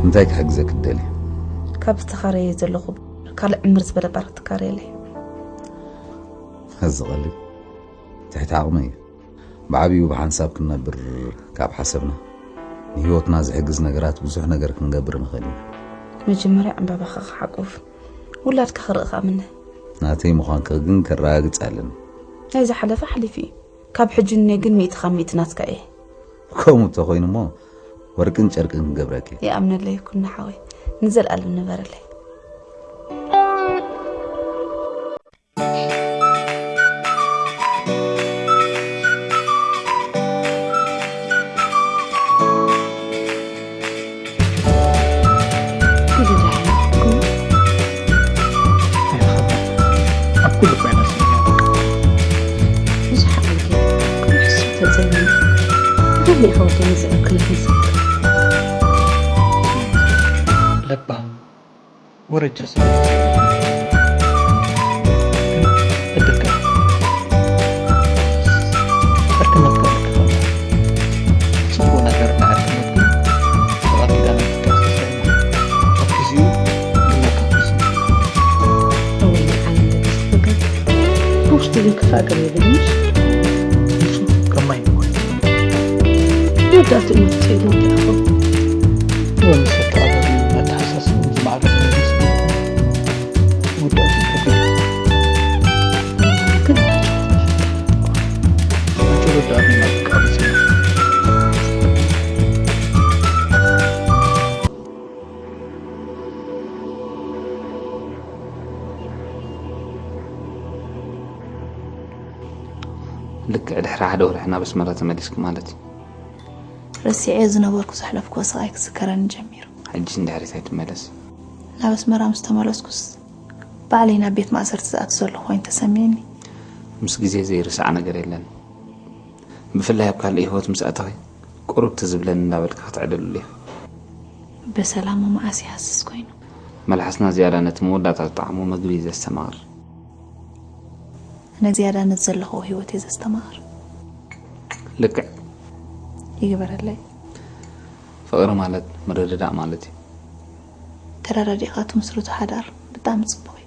እንታይ ክሕግዘ ክደሊ? ካብ ዝተኻረየ ዘለኹ ካልእ ዕምር ዝበለ ባር ክትካረየለይ። እዚ ቀሊል ትሕቲ ዓቕመይ እዩ። ብዓብዩ ብሓንሳብ ክንነብር ካብ ሓሰብና ንህይወትና ዝሕግዝ ነገራት ብዙሕ ነገር ክንገብር ንኽእል ኢና። መጀመርያ ዕምባባኻ ክሓቁፍ ውላድካ ክርኢ ከኣምነ። ናተይ ምዃንካ ግን ከረጋግጽ ኣለኒ። ናይ ዝሓለፈ ሓሊፉ እዩ። ካብ ሕጂ ንኔ ግን ሚእቲ ካብ ሚእቲ ናትካ እየ። ከምኡ እንተኾይኑ እሞ ወርቅን ጨርቅን ክገብረኪ። ይኣምነለይ ኩና ሓወይ፣ ንዘልኣለም ንበረለይ። ለባ ወረጃ ሰብ ግን ዕድልካ ዕርክነትካ ዕርክነትካ ጽቡቕ ነገር ንዕርክነት ግን ብቓል ኪዳን ኣይትዳሰሰ። ኣብ ግዜኡ ግመካ ክውስን። እወ ዓለም ደገፍ በጋት ብውሽጢ ዘይክፋእ ገለ የብልንሽ። ንሱ ከማይ ንወል መወዳእትኡ መፍትሒ ግን እንታይ ክኸውን? እወ ምሰካ ኣበብ ኣተሓሳስብኡ ዝማዕረገ ነገር ስለ ዝኾነ መወዳእትኡ ከቢድ እዩ። ግን ኣንቺ ወዳእትኡ ናብ ቃል ይጽናሕ። ልክዕ ድሕሪ ሓደ ወርሒ ናብ ኣስመራ ተመሊስኪ ማለት እዩ። ረሲዐዮ ዝነበርኩ ዘሕለፍክዎ ስቓይ ክዝከረኒ ጀሚሩ። ሕጂ ንድሕሪት ኣይትመለሲ። ናብ ኣስመራ ምስ ተመለስኩስ ባዕለይ ናብ ቤት ማእሰርቲ ዝኣቱ ዘለኹ ኮይኑ ተሰሚዕኒ። ምስ ግዜ ዘይርሳዕ ነገር የለን። ብፍላይ ኣብ ካልእ ህይወት ምስ ኣተኺ ቁሩብ ትዝ ዝብለኒ እንዳበልኪ ክትዕልልሉ ኢኺ። ብሰላሙ መዓስ ይሃስስ ኮይኑ። መልሓስና ዝያዳ ነቲ መወዳእታ ዝጠዓሞ መግቢ እዩ ዘስተማቕር። ኣነ ዝያዳ ነቲ ዘለኹዎ ህይወት እየ ዘስተማቕር። ልክዕ። ይግበረለይ። ፍቕሪ ማለት ምርድዳእ ማለት እዩ። ተረዳዲእኻ ትምስርቶ ሓዳር ብጣዕሚ ጽቡቕ እዩ።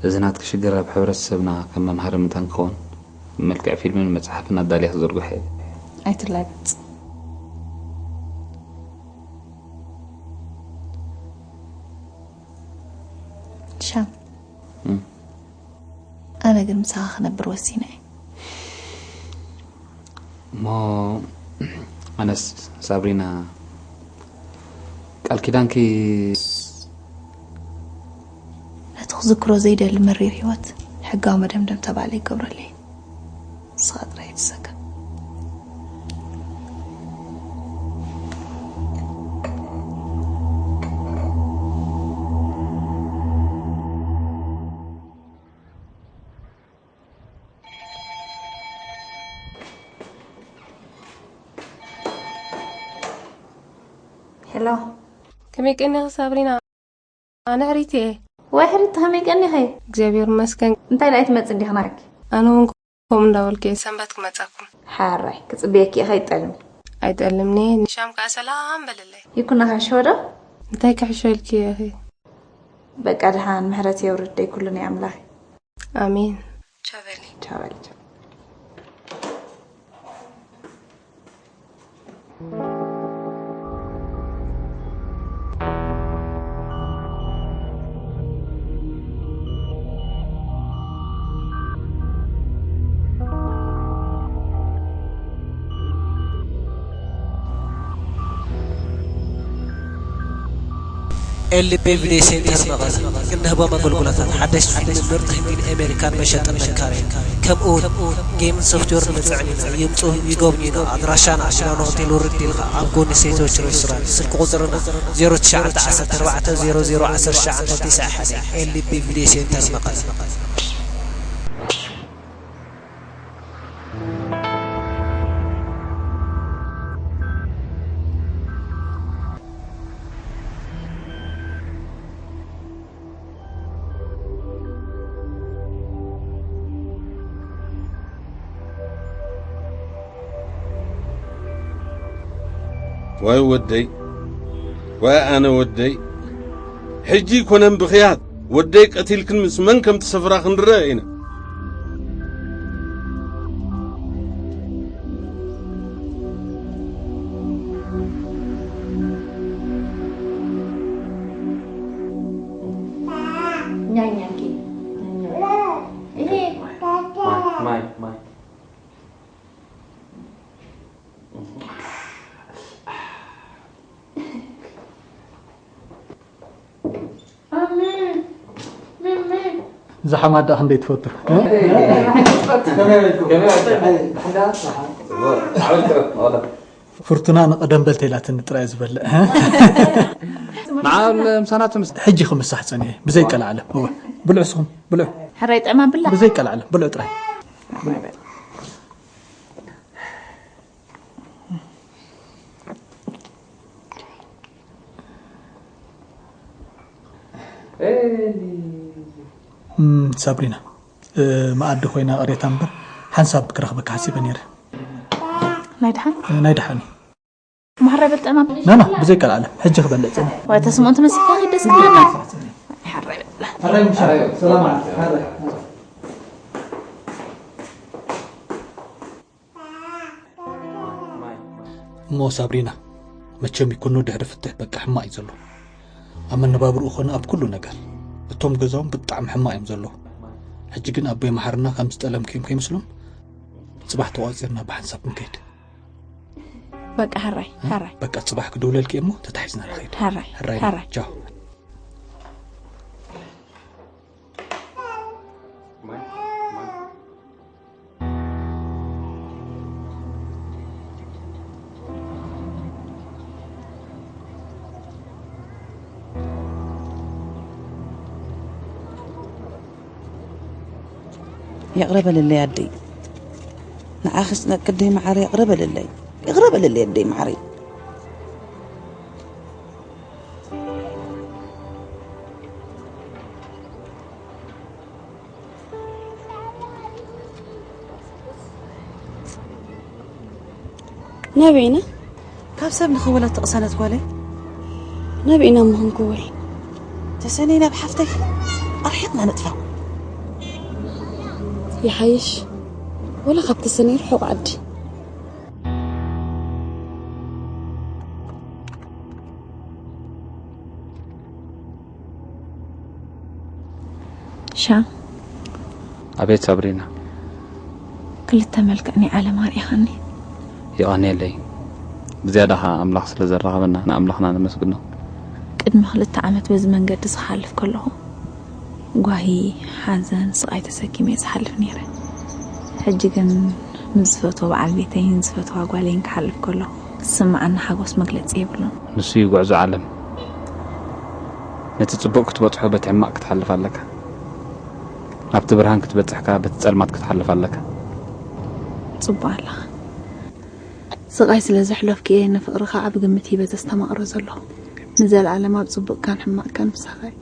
እዚ ናትኪ ሽግር ኣብ ሕብረተሰብና ከም መምሃሪ መታን ክኸውን ብመልክዕ ፊልምን መጽሓፍን ኣዳልየ ክዝርግሖ እየ። ኣይትላገጽ። ሻም፣ እም። ኣነ ግን ምሳኻ ክነብር ወሲነ እየ። እሞ ኣነስ ሳብሪና ቃል ኪዳንኪ ነቲ ክዝክሮ ዘይደሊ መሪር ህይወት ሕጋዊ መደምደምታ ባዕለይ ይገብረለይ። ንስኻ ጥራይ ይድሰካ። ሄሎ። ከመይ ቀኒኺ ሳብሪና? ኣነ ሕሪት እየ። ዋይ ሕሪት ከመይ ቀኒኺ? እግዚኣብሔር ይመስገን። እንታይ ደኣ ኣይትመጽ እንዲኺ ናኪ? ኣነ እውን ከምኡ እንዳበልኩ እየ ሰንበት ክመጻኩም። ሓራይ ክጽበየኪ እየ ከይትጠልሚ። ኣይጠልምኒ። ንሻም ከኣ ሰላም በልለይ። ይኩና ክሕሸወ ዶ? እንታይ ክሕሸወልኪ እየ ኢኺ? በቃ ደሓን ምሕረት የውርድ ደይ ኩሉ ናይ ኣምላኽ። ኣሜን። ቻው በሊ። ቻው በሊ። ኤልቢ ቪድዮ ሴንተር መቐለ። እንህቦም ኣገልግሎታት ሓደሽቲ ፊልምን ምርጥ ህንዲን ኣሜሪካን መሸጥን መካረይን፣ ከምኡውን ጌምን ሶፍትዌርን ንጽዕን ኢና። ይምጹ፣ ይጎብኙና። ኣድራሻና ሚላኖ ሆቴል ውርድ ኢልካ ኣብ ጎኒ ሴቶች ሬስቶራንት። ስልኪ ቁጽርና ዜሮ ትሽዓተ ዓሰርተ ኣርባዕተ ዜሮ ዜሮ ዓሰርተ ትሽዓተ ትስዓ ሓደ። ኤልቢ ቪድዮ ሴንተር መቐለ። ዋይ ወደይ፣ ዋይ ኣነ ወደይ። ሕጂ ይኮነን ብኽያት ወደይ ቀቲልክን ምስ መን ከም ትሰፍራ ክንርእ ኢና። ኛኛኪ ኛኛ። ይሄ ማይ ማይ ማይ። እዛ ሓማዳ ክንደይ ትፈቱ? ፍርቱና ንቐደም በል ተይላትኒ ጥራይ ዝበልዕ። ንዓል ምሳና ትምስ ሕጂ ክምሳሕ ጸኒሐ ብዘይ ቀልዓለም። እወ ብልዑ እስኹም ብልዑ። ሕራይ ጥዕማ ብላ። ብዘይ ቀልዓለም ብልዑ ጥራይ። እም፣ ሳብሪና፣ እ፣ መኣዲ ኮይና ቅሬታ እምበር ሓንሳብ ክረኽበካ ሓሲበ ነይረ። ናይ ደሓን እ፣ ናይ ደሓን እዩ። ማሕራይ በል ጥዕማ። ናና ብዘይ ቀልዓለም ሕጂ ክበልዕ ጸኒሐ። ወይ ተስምዖ ተመሲልካ ከይድ ደስ ክብለና። ሕራይ በል። ሰላም። እሞ ሳብሪና፣ መቸም ይኩኖ ድሕሪ ፍትሕ በቃ ሕማቕ እዩ ዘሎ። ኣብ መነባብርኡ ኮነ ኣብ ኩሉ ነገር። እቶም ገዛኦም ብጣዕሚ ሕማቕ እዮም ዘለዉ። ሕጂ ግን ኣቦይ መሓርና ከም ዝጠለምክዮም ከይመስሎም ጽባሕ ተቋጺርና ብሓንሳብ ክንከይድ። በቃ ሕራይ ሕራይ በቃ ጽባሕ ክድውለልኪ እሞ ተታሒዝና ንኸይድ። ሕራይ ሕራይ ሕራይ። ቻው። ይቕረ በልለይ ኣደይ፣ ንዓኺ ስነቅደይ መዓረይ፣ ይቕረ በልለይ፣ ይቕረ በልለይ ኣደይ መዓረይ። ናበይ ኢና? ካብ ሰብ ንኽወላ እተቐሰነት ጓለይ። ናበይ ኢና እሞ ክንክወል? ተሰነይ ናብ ሓፍተይ ኣርሒቕና ንጥፋእ። ይሓይሽ ወላ ካብ ተሰነይ ርሑቕ ዓዲ። ሻ ኣቤት ሳብሪና። ክልተ መልክዕ ናይ ዓለም ኣርኢኻኒ። የቐንየለይ። ብዝያዳ ኸዓ ኣምላኽ ስለ ዘራኸበና ንኣምላኽና ነመስግኖ። ቅድሚ ክልተ ዓመት በዚ መንገዲ ዝሓልፍ ከለኹ ጓሂ፣ ሓዘን፣ ስቓይ ተሰኪመ እየ ዝሓልፍ ነይረ። ሕጂ ግን ምስ ዝፈትዎ በዓል ቤተይን ዝፈትዋ ጓለይን ክሓልፍ ከለኹ ዝስምዓኒ ሓጎስ መግለጺ የብሉን። ንሱ እዩ ጉዕዞ ዓለም። ነቲ ጽቡቕ ክትበጽሖ በቲ ሕማቕ ክትሓልፍ ኣለካ። ናብቲ ብርሃን ክትበጽሕ ከኣ በቲ ጸልማት ክትሓልፍ ኣለካ። ጽቡቕ ኣለኻ። ስቓይ ስለ ዘሕለፍኩ እየ ንፍቕርኻ ዓቢ ግምት ሂበ ዘስተማቕሮ ዘለኹ። ንዘለኣለም ኣብ ጽቡቕካን ሕማቕካን ምሳኻ እየ።